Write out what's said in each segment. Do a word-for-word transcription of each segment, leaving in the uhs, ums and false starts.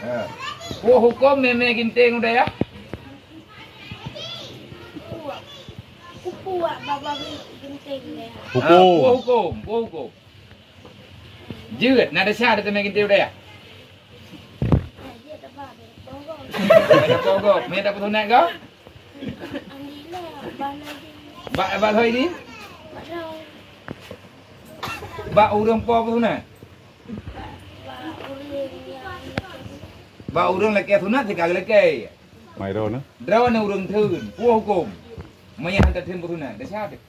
Ha. Peue huköm mé-mé ginting u dayah? Kupuak. Kupuak baba ginting u dayah. Ha, peue huköm? Peue huköm? Jeuet, na desya teumé ginting u dayah? Nah, jeuet apa? Beda pogok. Beda pogok. Mé tapeusunat kah? Alhamdulillah, bana jeuet. Bak, bak soe ini? Bak soe? Bak ureuëng po peusunat? Bak, bak ureuëng nyang lakée. Bak ureuëng lakée sunat sika geulakée. Mai droeneuh. Droeneuh ureuëng theun, peue huköm? Meunyo hana tatheun peusunat, desya teuh.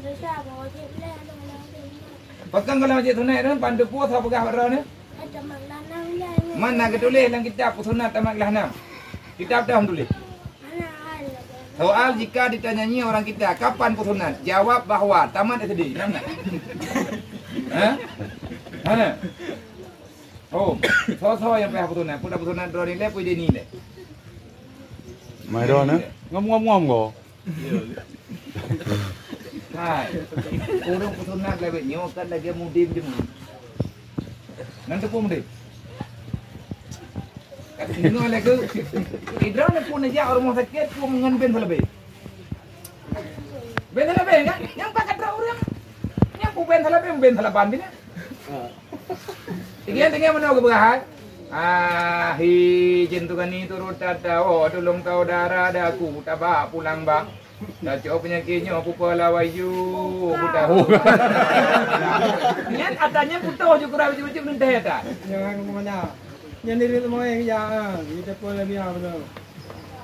Desya, bawa jeuet lé, aneuk-aneuk. Pakon kalau jeuet sunat nyan, ban teupeue soe peugah bak droeneuh? Ada makna nam lé. Mana geutuléh lam kitab peusunat tamat kelas enam? Kitab dah tuléh. Mana hal lagi? Soal jika ditanyai orang kita, kapan peusunat? Jawab bahwa tamat S D. Nam na? Ha? Hana? Oh, soe-soe nyang payah peusunat? Peue dah peusunat droeneuh lé, peue ideh nilai? Mai droeneuh, eh? Ngom-ngom-ngom ko. Hai. Ureuëng peusunat lagée nyoe kan lagée mudem deungon. Nan teupeue mudem? Kat sinoe lagée. Idroeneuh pun neujak rumoh sakét, pun ngon ben salabé. Ben salabé kan? Nyang pakat droe ureuëng. Nyang peuben salabé, ben salaban bina. Tiga-tiga meunoe geupeugah hai. Ah, hi, jin tu gani turut tata, oh, tulông saudara daku, tabak pulang bak. Tacok peunyakét nyoe, pupa lawai ju, puta. Oh. Nyan ata nyan putôh ju kurang bacut-bacut ngeudeh ata. Jangan kemana. Nyan diri temoe ya, ah, kita pun lebih apa tu.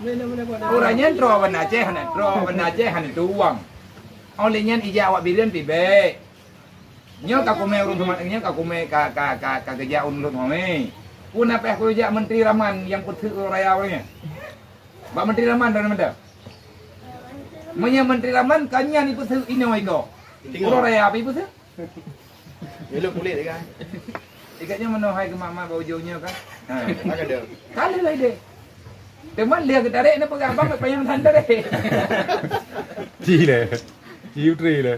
Mana, mana buat. Urang nyan troe ban Aceh hana, troe ban Aceh hana tuwang. Oleh nyan ija awak bireuen pibek. Nyoe ka kumé ureuëng teuma, nyoe ka kumé ka, ka, ka, ka geujak ureuëng teuma. Pun apa aku jak Menteri Raman nyang peuteuk uroe raya ureuëng nyan? Bak Menteri Raman dah mantap. Meunyoe Menteri Raman kan nyan ipeuteuk inoe iko. Uroe raya apa ipeuteuk? Ilok kulit kan. Ikatnya meunoe hai keu mak-mak bak ujong nyoe kan. Ha. Maka dia. Kali lah ide. Teuma dia geutarek na peugah abang payah san tarek. Ci le. Ci utri le.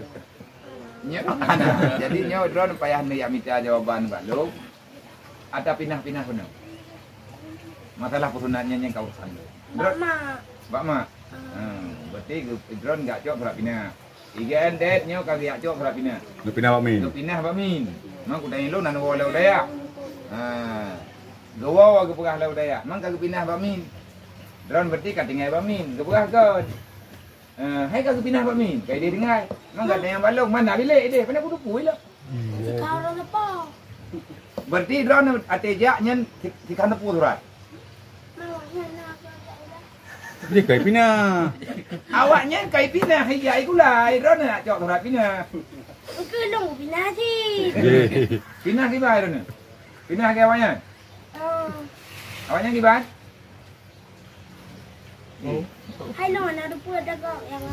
Nyoe, nah, jadi nyoe droeneuh payah neuyak mita jawaban bak lôn. Ata pinah-pinah keunoe. Masalah peusunat nyan nyang ka urusan lôn. Bak mak. Bak mak. Hmm, berarti droeneuh gak cok surat pinah. I G N D nyoe ka geujak cok surat pinah. Geupinah bak min. Geupinah bak min. Mang kutanyong lôn na neuwoe lé u dayah. Ha. Geuwoe geupeugah lé u dayah. Mang ka geupinah bak min. Droeneuh berarti ka tinggai bak min. Geupeugah kon. Eh, hai ka geupinah bak min, ka ideh tinggai. Mang gata nyang balong, mana bilék ideh, pane kuteupue lom. Sekarang apa? Berarti droeneuh até jak nyan si-, sikan teupue surat. Awaknyan nak cok surat pinah. Dia kai pinah. Awaknyan kai pinah, ija ikulai, droeneuh nak cok surat pinah. Engke lôn pinah cit. Pinah kiban droeneuh? Pinah ke awaknyan? Oh. Awaknyan kiban? Oh. Hai lôn na teupeu dah kok nyang.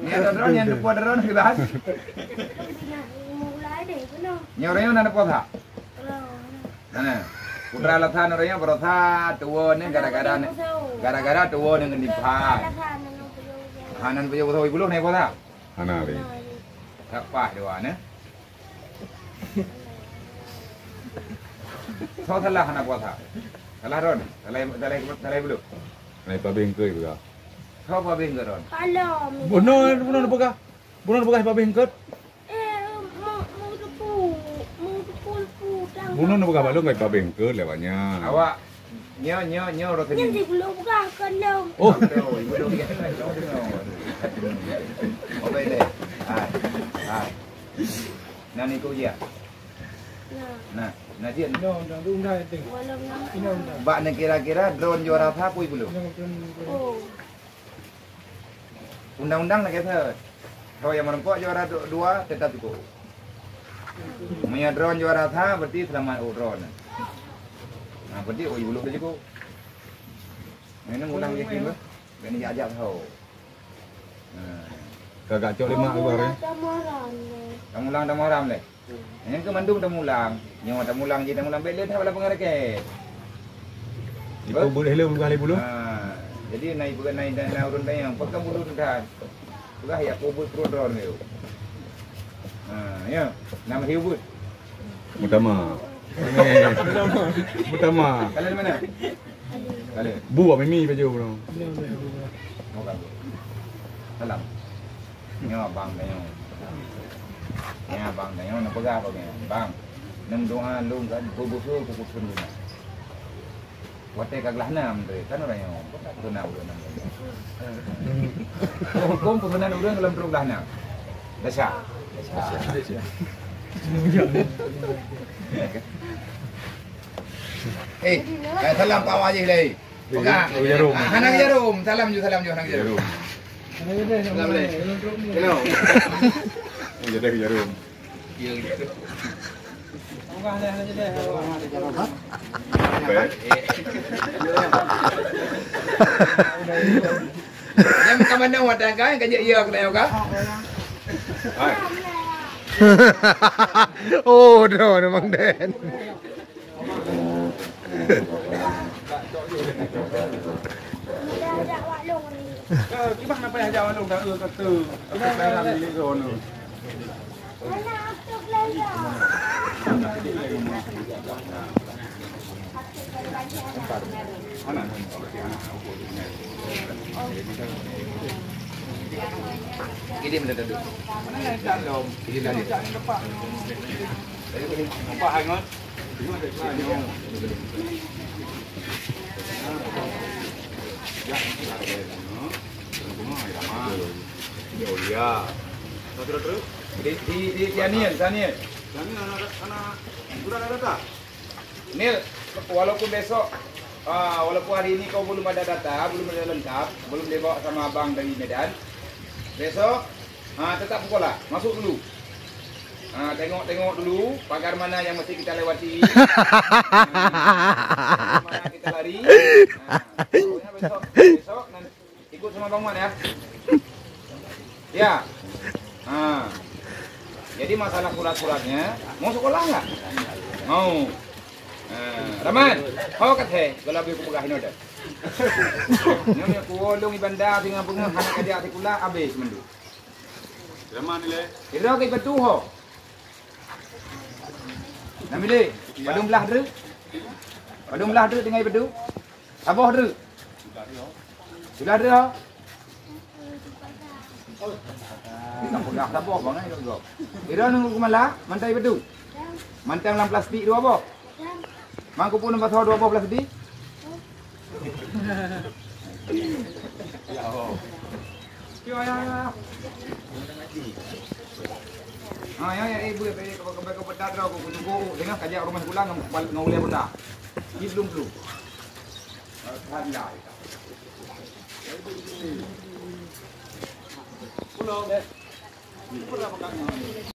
Ni ada droeneuh nyang teupeu ada droeneuh kita. Nak mulai deh kena. Nyoe ureuëng na teupeu tak? Kalau. Mana? Putra alasan ureuëng nyoe berosa tuwo ni gara-gara ni. Gara-gara tuwo ni ngon dipat. Alasan nang peujeuet. Ha, nan peujeuet usaha puluh ni puasa? Hana lé. Hana lé. Tak pah dua ni. Soe salah hana puasa? Salah droen? Salah, salah, salah bulu? Salah pabeng ke juga? Soe pabeng ke droen? Kalau. Bunoe, bunoe neupeugah. Bunoe neupeugah pabeng ke? Eh, mau, mau tepu, mau tepu, tepu, dah. Bunoe neupeugah bak lôn ngon pabeng ke lewat nyan. Awak Nyoe, nyoe, nyoe roh tadi. Nyan di gulong bukan kandang. Oh. Aduh, ibu dong ya. Oke deh. Hai. Hai. Nah, ni kau dia. Nah. Nah, nah dia. Undang, undang, undang, undang. Walau nama. Undang, undang. Bak ni kira-kira droen juara siapa ibu lu? Undang, undang, undang. Oh. Undang-undang nak kata, kalau yang merempok juara du-, dua tetap cukup. Meunyoe droen juara sa, berarti selamat oh droen. Nah, berarti oh ibu tu cukup. Ini ulang yakin bah. Gani ajak ho. Nah. Kagak cok lima luar ya. Kamu ulang, kamu haram deh. Nyang keu mandum tamulang. Nyoe tamulang jih tamulang bèk lé that bala peungeureuket. Ibu boleh lé ulugah lé bulu. Ha, jadi na ibu na, na, na ureueng tanyong, "Pakon bulu that?" Peugah ya, "Aku buet pruet droe nyoe." Ha, ya. Nama hiu buet? Utama. Pertama. Kalian di mana? Kalian. Bu, Mimi baju, bro. Salam. Nyoe abang tanyoe. Nyoe abang tanyoe, neupeugah bak nyoe, "Bang, neudoa lôn kan, beubusoe keu khusun lôn." Watèe ka glah nam, kan ureueng nyoe, kon peusunan ureueng nam. Kon peusunan ureueng lam troh glah nam. Desya. Desya. Eh, eh, salam Pak Wajih lai. Peugah. Jarum. Ah, hana jarum. Salam ju, salam ju, hana jarum. Assalamualaikum. Hello. Jadi jarum. Ya gitu. Yang ka mana watang kan, kan ya kena ka. Oh, dah memang den. Kiban na payah jak walong dah, eh, kata. Aku sekarang milik kau ni. Ini mendadak tu. Ini tadi. Apa hangat? Di, di, di, di Aniel, di Aniel. Nil, walaupun besok, ah, walaupun hari ini kau belum ada data, belum ada lengkap, belum dibawa sama abang dari Medan, besok, ah, tetap sekolah, masuk dulu. Ah, tengok-tengok dulu pagar mana yang mesti kita lewati, ah, mana kita lari. Ah, pokoknya besok, besok nanti ikut sama Bang Mat ya. Ya. Ah. Jadi masalah surat-suratnya, mau sekolah nggak? Mau. Ah, Rahman, kau kat he, kalau aku pegang ini udah. Nyonya kuolong ibanda dengan bunga anak kerja sekolah habis mendu. Rahman ni le. Kira ke betul ho. Nah, milih. Padum belah deh. Padum belah deh dengan bedu. Saboh deh. Sudah deh. Tak peugah saboh bang eh. Ira nunggu kemala, mantai bedu. Mantang lam plastik dua boh. Mangkupun nambah dua boh plastik. Ya, ya, ya. Ha, ya, ya, eh, boleh, boleh, kau, kau, kau, kau, kau, kau, kau, kau, dengan kajak rumah pulang, ngau, ngau uleh benda. Ni belum, belum. Alhamdulillah. Pulang deh. Pulang, pulang.